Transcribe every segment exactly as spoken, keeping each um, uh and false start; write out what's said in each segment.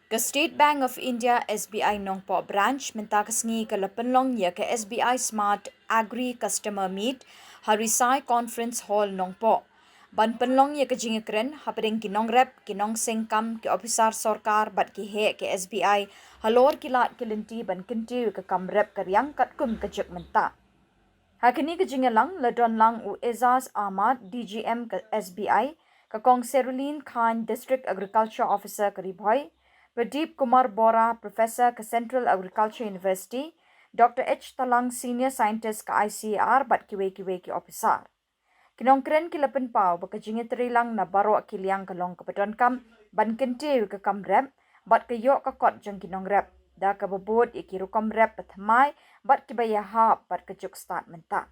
Ka State Bank of India S B I Nongpoh Branch mynta ka sngi ka la pynlong ïa ka S B I Smart Agri Customer Meet ha Risai Conference Hall Nongpoh. Ban pynlong ïa ka jingïakren hapdeng ki nongrep, ki nongseng kam, ki ophisar sorkar bad ki heh ka S B I halor ki lad ki lynti ban kyntiew ïa ka kam rep ka riang katkum ka juk mynta. Ha kane ka jingïalang la don lang u Ezaz Ahmad, D G M ka S B I, ka Kong Serulin Khan, District Agriculture Officer ka Ri Bhoi, Pradeep Kumar Bora, Professor ka Central Agriculture University, Doctor H Talang, Senior Scientist ka I C A R bad kiwei kiwei ki ophisar. Ki nongkren ki la pynpaw ba ka jingïatreilang na baroh ki liang ka long kaba donkam ban kyntiew ïa ka kam rep bad ka ïoh ka kot jong ki nongrep da kaba bud ïa ki rukom rep ba thymmai bad kiba ïahap bad ka juk stad mynta.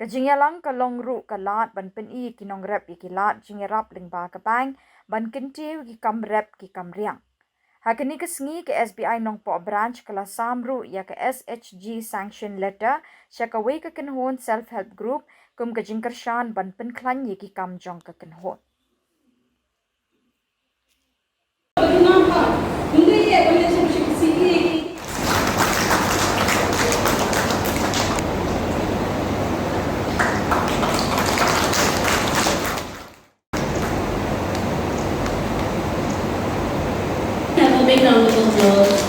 Ka jingïalang ka long ruh ka lad ban pyni ïa ki nongrep ïa ki lad jingïarap lyngba ka bank ban kyntiew ïa ki kam rep ki kam riang. Ha kane ka sngi ka S B I Nongpoh Branch ka la sam ruh ïa ka S H G sanction letter sha kawei ka kynhun self help group kum ka jingkyrshan ban pynkhlaiñ ïa ki kam jong ka kynhun. Have a big round of applause.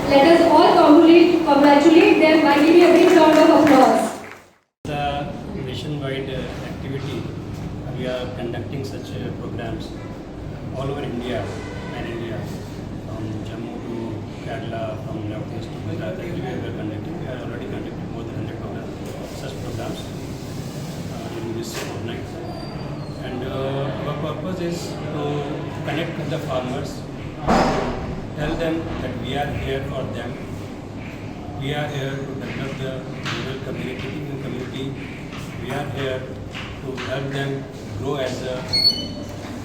Let us all congratulate, congratulate them by giving a big round of applause. The nationwide, uh, activity, we are conducting such, uh, programs all over India, pan India, from Jammu to Kerala, from Northeast to Gujarat, everywhere we are conducting. We have already conducted more than hundred programs, such programs, uh, in this fortnight. And, uh, our purpose is to connect with the farmers, tell them that we are here for them, we are here to develop the rural community, community. We are here to help them grow as a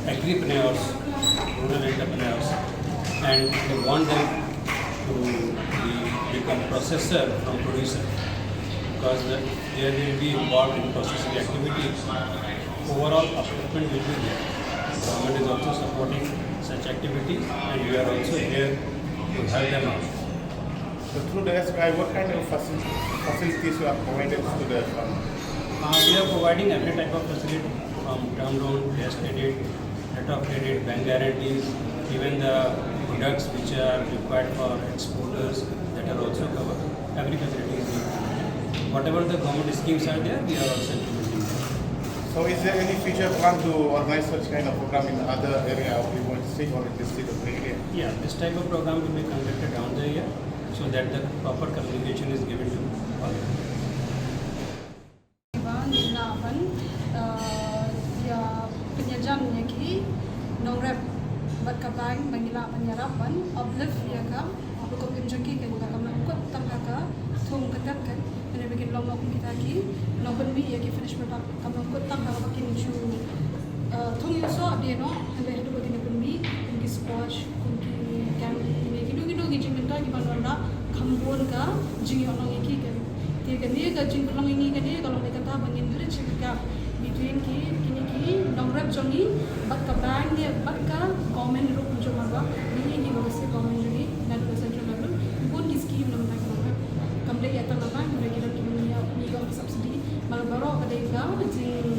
agripreneurs, rural entrepreneurs, and we want them to be, become processor from producer, because the, they will be involved in processing activities. Overall upliftment will be there. Government is also supporting such activities, and we are also here to help them out. So through the S B I, what kind of facil-, facilities you are provided to the farmer? Uh, we are providing every type of facility, from term loan, cash credit, letter of credit, bank guarantees, even the products which are required for exporters, that are also covered. Every facility is being provided. Whatever the government schemes are there, we are also implementing them. So is there any future plan to organize such kind of program in other area of Ri Bhoi district or in district of Meghalaya? Yeah, this type of program will be conducted down the year, so that the proper communication is given to all. Ba ngin lah ban, uh, ïa pynïajan ïa ki nongrep bad ka bank ba ngin lah ban ïarap ban uplift ïa ka rukom im jong ki, kane ba kam nang kut tang ha ka thung ka ter kan, kane ba kin long noh kum kita ki nongpynmih ïa ki finished product, kam nang kut tang ha kaba kin ju, uh, thung ïa u soh dei noh, hynrei haduh ba kin ïa pynmih kum ki sponge, kum ki candy, kine kino kino ki jingmyntoi kiba wanrah kham bun ka jingïohnong ïa ki kan. Te kane ka jingpynlong ïa ngi kane ka long dei kata ba ngin bridge the gap between ki, kine ki nongrep jong ngi bad ka bank ne bad ka government ruh kumjuh marwei, ngi ngi ba ka state government jong ngi naduh ka central level, bun ki scheme na bynta ki nongrep. Kam dei ïa tang na bank, hynrei ki don ki ngi ïa, ngi ïa subsidy. Ba baroh ka dei ka jing,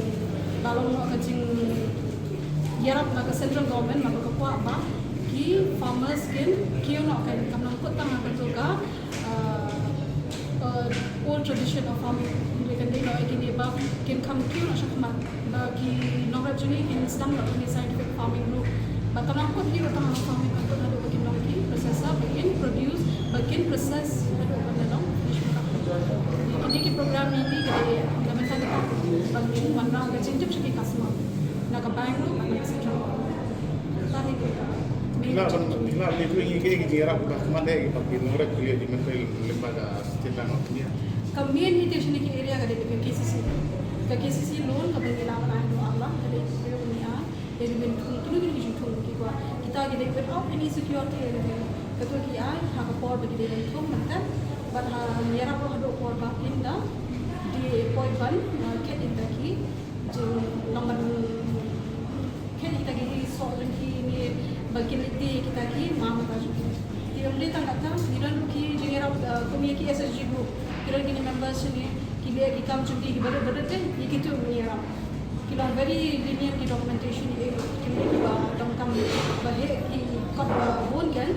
ba long ka jingïarap na ka central government, naba ka kwah ba ki farmers kin kiew noh, kan kam nang kut tang ha kato ka, uh, uh, old tradition of farming. Hynrei kan dei noh ïa kine ba kin kham kiew noh shakhmat, ba ki nongrep jong ngi kin sdang noh ïa kine scientific farming ruh. Ba kam nang kut hi ruh tang ha farming, kan kut haduh ba kin long ki processor, ba kin produce, ba kin process haduh ban long finished product. Ïa kine ki program ngi ngi ka dei na bynta kita ba ngin wanrah ka jingtip sha ki customer na ka bank ruh bad na ka central. Kata hi ka. Ngi lah ban, ngi lah ban ïathuh ïa ngi ki jingïarap kiba khmat eh kiba ki nongrep ki leh jingmyntoi lyngba ka state bank of India. Ka main hi te shane ki area ka dei ka K C C. K C C loan kaba ngi la ban ai haduh ar lak, ka dei ka briew ngi ai ïa ki ban thung, kino kino ki jingthung ki kwah. Kita ki dei without any security or anything. Kato ki ai ha ka por ba ki dei ban thung mynta, bad ha ïarap ruh haduh por ba kin da die poi ban, uh, khet ïa kita ki jinglong ban khet ïa kita ki soh jong ki ne ba kin leit die ïa kita ki ma mata jong ki. Te ym dei tang katta, ngi don ruh ki jingïarap, uh, kum ïa ki S H G group, ki don kine members ne ki leh ki kam jong ki kiba rit ba rit, te ïa kito ngi ïarap. Ki long very lenient ki documentation, eh, ki mih kiba donkam ba heh ki kot ba bun kan.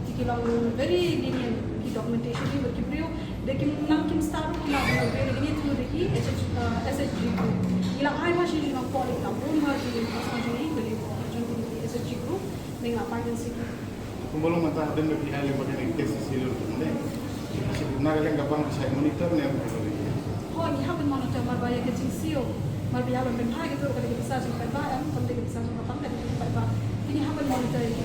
Te ki long very lenient ki documentation, eh, bad ki briew da kim nang kim start ruh ki la ban upgrade ïa kine through da ki S H, uh, S H G group. Ngi la ai ba shi jingkyrkhu ïa ki la bun ba ki customer jong ngi, ba leh jong ki S H G group, ba ngi la finance ïa ki. Kumba long mynta hadien ba phi ai lem bad kane ka K C C loan, ne? Na ka liang ka bank phi sa monitor ne em? Hooid, ngi hap ban monitor namar ba ïa ka jingsiew, namar ba ïa long pynphai kito ka dei ka pisa jong ka paidbah, em, kam dei ka pisa jong ka bank, ka dei ka paidbah. Te ngi hap ban monitor ïa ki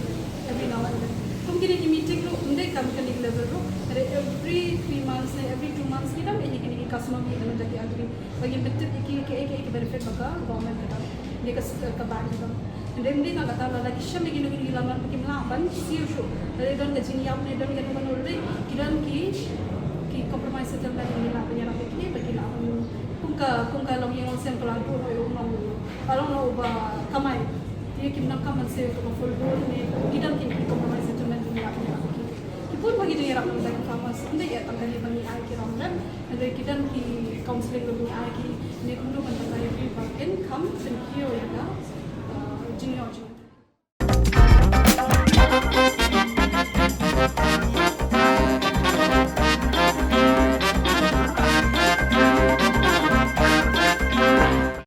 every now and then. Kum kine ki meeting ruh, ym dei kam kane ka level ruh, ka dei every three months ne every two months ngi dang ïa kine ki customer meet na ka bynta ki agri. Ba ngin pyntip ïa ki kaei kaei ki benefit ba ka government ka dang, ne ka s-, ka bank ka dang. Hynrei ym dei tang kata, lada ki shem ïa kino kino ki lamlam ba kim lah ban siew shuh, lada don ka jingïap ne don kano kano ruh, ki don ki, ki compromise settlement, ngi lah ban ïarap ïa ki ba ki lah ban, kum ka, kum ka Longïing Longsem ka la buh noh ïa u nong, ka long noh uba kamai. Te kim nang kam ban siew ïa ka full loan ne, ki don ki, ki compromise settlement, ngi lah ban ïarap ïa ki. Ki bun ba ki jingïarap na ka bynta ki farmers, ym dei tang kane ba ngi ai ki ram rem. Hynrei ki don ki counselling ruh ba ngi ai ki,